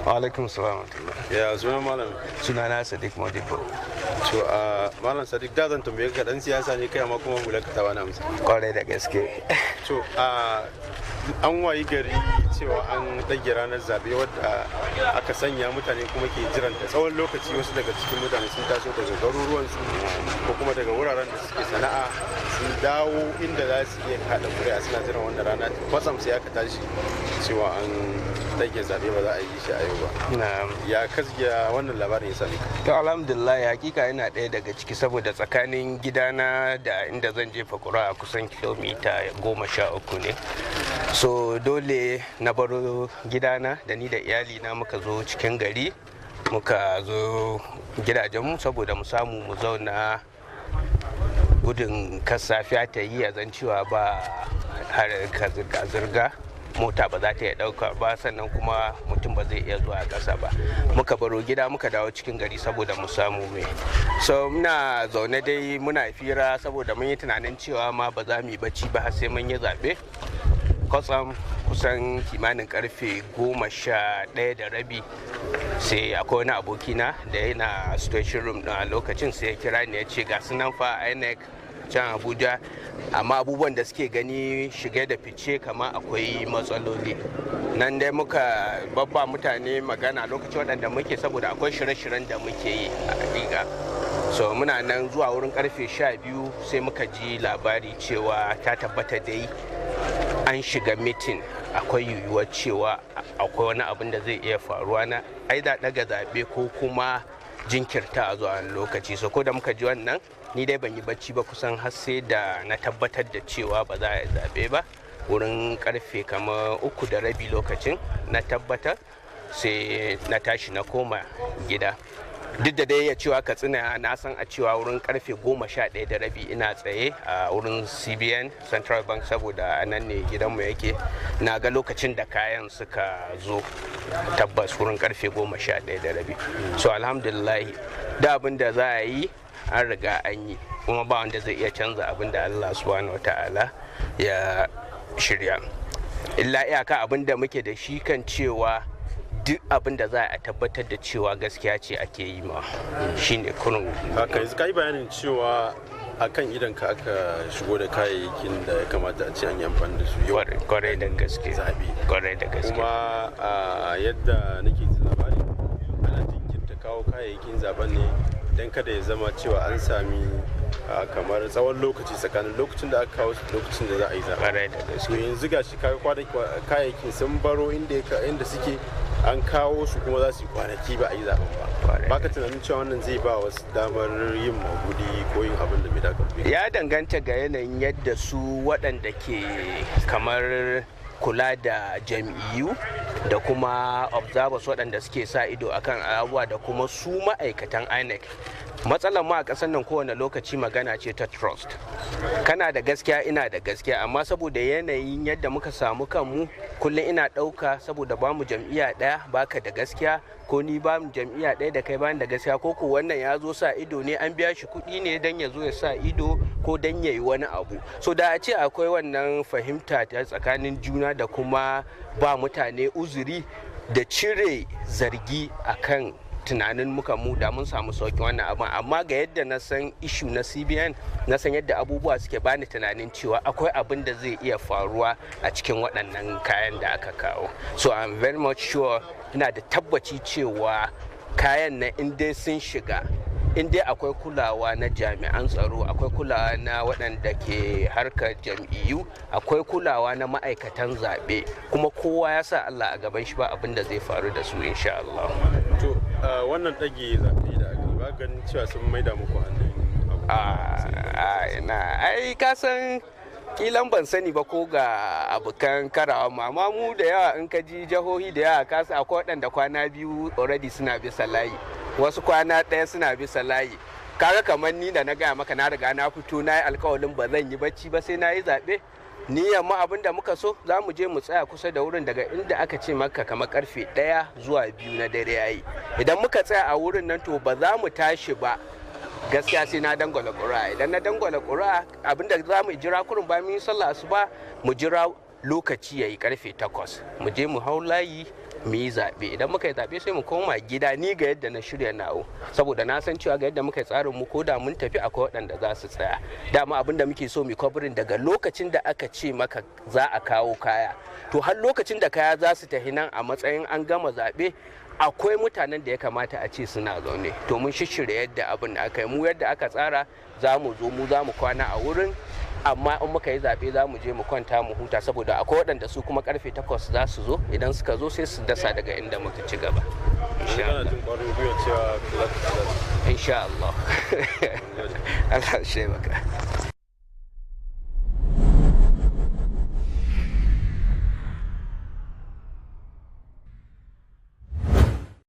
Alaikum salam. Ya sunan malam? Sunana Sadiq Modibo. To a malam Sadiq, da zan tambaye ka dan siyasa ne kai, amma kuma hular ka ta bani amsa. Kwarai da gaske. To a an wayi gari cewa an ɗage ranar zaɓe wadda aka sanya, mutane kuma ke jiran ta tsawon lokaci. Wasu daga cikin mutane sun taso daga garuruwansu ko kuma daga wuraren da suke sana'a, sun dawo inda za su iya kaɗa kuri'a, suna jiran wannan rana. Kwatsam sai aka tashi cewa an ɗage zaɓe, ba za a yi shi a yau ba. Ya kasgiya wannan labarin ya same ka? To alhamdulillah, hakika yana ɗaya daga ciki, saboda tsakanin gidana da inda zan jefa ƙuri'a kusan kilomita 13 ne. So dole na baro gidana da ni da iyalina, muka zo cikin gari, muka zo gidajenmu saboda mu samu mu zauna, gudun kar safiya ta yi a zan cewa ba har zirga-zirga, mota ba za ta iya ɗauka ba, sannan kuma mutum ba zai iya zuwa ƙasa ba. Muka baro gida muka dawo cikin gari saboda mu samu mai. So muna zaune dai muna fira, saboda mun yi tunanin cewa ma ba za mu yi bacci ba har sai mun yi zaɓe. Kwatsam kusan kimanin karfe 11:30, sai akwai wani abokina da yana situation room a lokacin, sai ya kira ni ya ce ga sunan fa INEC can Abuja, amma abubuwan da suke gani shige da fice kama akwai matsaloli. Nan dai muka babba mutane magana lokacin waɗanda muke, saboda akwai shirye-shiryen da muke yi a hakika. So muna nan zuwa wurin karfe 12 sai muka ji labari cewa ta tabbata dai an shiga meeting, akwai yiwuwar cewa akwai wani abin da zai iya faruwa na aida daga zaɓe ko kuma jinkirta a zuwa lokaci. So ko da muka ji wannan, ni dai ban yi bacci ba kusan har sai da na tabbatar da cewa ba za a yi zaɓe ba. Wurin karfe kamar 3:30 lokacin na tabbatar, sai na tashi na koma gida. Duk da dai ya cewa Katsina, na san a cewa wurin karfe 11:30 ina tsaye a wurin CBN, Central Bank, saboda nan ne gidanmu yake. Na ga lokacin da kayan suka zo, tabbas wurin karfe 11:30. So alhamdulillah, da abin da za a yi an riga an yi, kuma ba wanda zai iya canza abin da Allah subhanahu wa ta'ala ya shirya. Illa iyaka abin da muke da shi kan cewa duk abin da za a tabbatar da cewa gaskiya ce ake yi ma shine kurun. Haka, yanzu ka yi bayanin cewa akan idan ka aka shigo da kayayyakin da ya kamata a ce an yi amfani da su yau. Kwarai da gaske. Zaɓe. Kwarai da gaske. Kuma a yadda nake ji labari, ana jinkirta kawo kayayyakin zaben ne don kada ya zama cewa an sami kamar tsawon lokaci tsakanin lokacin da aka kawo su lokacin da za a yi zaɓe. Kwarai da To gaske. yanzu ga shi kayayyakin sun baro inda suke, an kawo su, kuma za su yi kwanaki ba a yi zaben ba. Baka tunanin cewa wannan zai ba wasu damar yin magudi ko yin abin da bai dace ba? Ya danganta ga yanayin yadda su waɗanda ke kamar kula da jam'iyyu da kuma observers waɗanda suke sa ido akan abubuwa da kuma su ma'aikatan INEC. Matsalar mu a ƙasar nan kowane lokaci magana ce ta trust. Kana da gaskiya, ina da gaskiya, amma saboda yanayin yadda muka samu kanmu kullum ina ɗauka saboda bamu jam'iyya ɗaya, baka da gaskiya, ko ni ba mu jam'iyya ɗaya da kai bani da gaskiya, ko ko wannan ya zo sa ido ne, an biya shi kuɗi ne don ya zo ya sa ido ko don ya yi wani abu. So da a ce akwai wannan fahimta ta tsakanin juna da kuma ba mutane uzuri da cire zargi akan tunanin muka mu, da mun samu sauki wannan abin. Amma ga yadda na san issue na CBN, na san yadda abubuwa suke, bani tunanin cewa akwai abin da zai iya faruwa a cikin waɗannan kayan da aka kawo. So I'm very much sure, ina da tabbaci cewa kayan na in dai sun shiga, in dai akwai kulawa na jami'an tsaro, akwai kulawa na waɗanda ke harkar jam'iyyu, akwai kulawa na ma'aikatan zaɓe, kuma kowa ya sa Allah a gaban shi, ba abin da zai faru da su insha Allah. To wannan ɗage zaɓe da aka yi, ba ganin cewa sun maida muku hannun abu? A ina, ai ka san kilan ban sani ba ko ga abokan karawa mu, amma mu da yawa in ka ji jihohi da yawa, ka san akwai waɗanda kwana 2 already suna bisa layi, wasu kwana 1 suna bisa layi. Kaga kamar ni da na gaya maka, na riga na fito na yi alkawalin ba zan yi bacci ba sai na yi zaɓe. Ni yamma abin da muka so, za mu je mu tsaya kusa da wurin daga inda aka ce maka kamar karfe 1 zuwa 2 na dare yayi. Idan muka tsaya a wurin nan, to ba za mu tashi ba gaskiya sai na dangwala ƙuri'a. Idan na dangwala ƙuri'a, abinda za mu jira kurun bayan mun yi sallah asuba, mu jira lokaci yayi karfe 8, mu je mu hau layi. Mu yi zaɓe. Idan muka yi zaɓe, sai mu koma gida. Ni ga yadda na shirya nawo, saboda na san cewa ga yadda muka yi tsarin mu, ko da mun tafi, akwai waɗanda za su tsaya. Dama abin da muke so mu covering, daga lokacin da aka ce maka za a kawo kaya, to har lokacin da kaya za su tafi nan a matsayin an gama zaɓe, akwai mutanen da ya kamata a ce suna zaune. To mun shishirya yadda abin da aka yi mu, yadda aka tsara, za mu zo mu za mu kwana a wurin, amma in muka yi zaɓe za mu je mu kwanta mu huta, saboda akwai waɗanda su kuma karfe 8 za su zo. Idan suka zo, sai su dasa daga inda muka ci gaba. Yanzu kana jin ƙwarin gwiwa cewa za ka ci zaɓe? Insha Allah. Allah shi maka.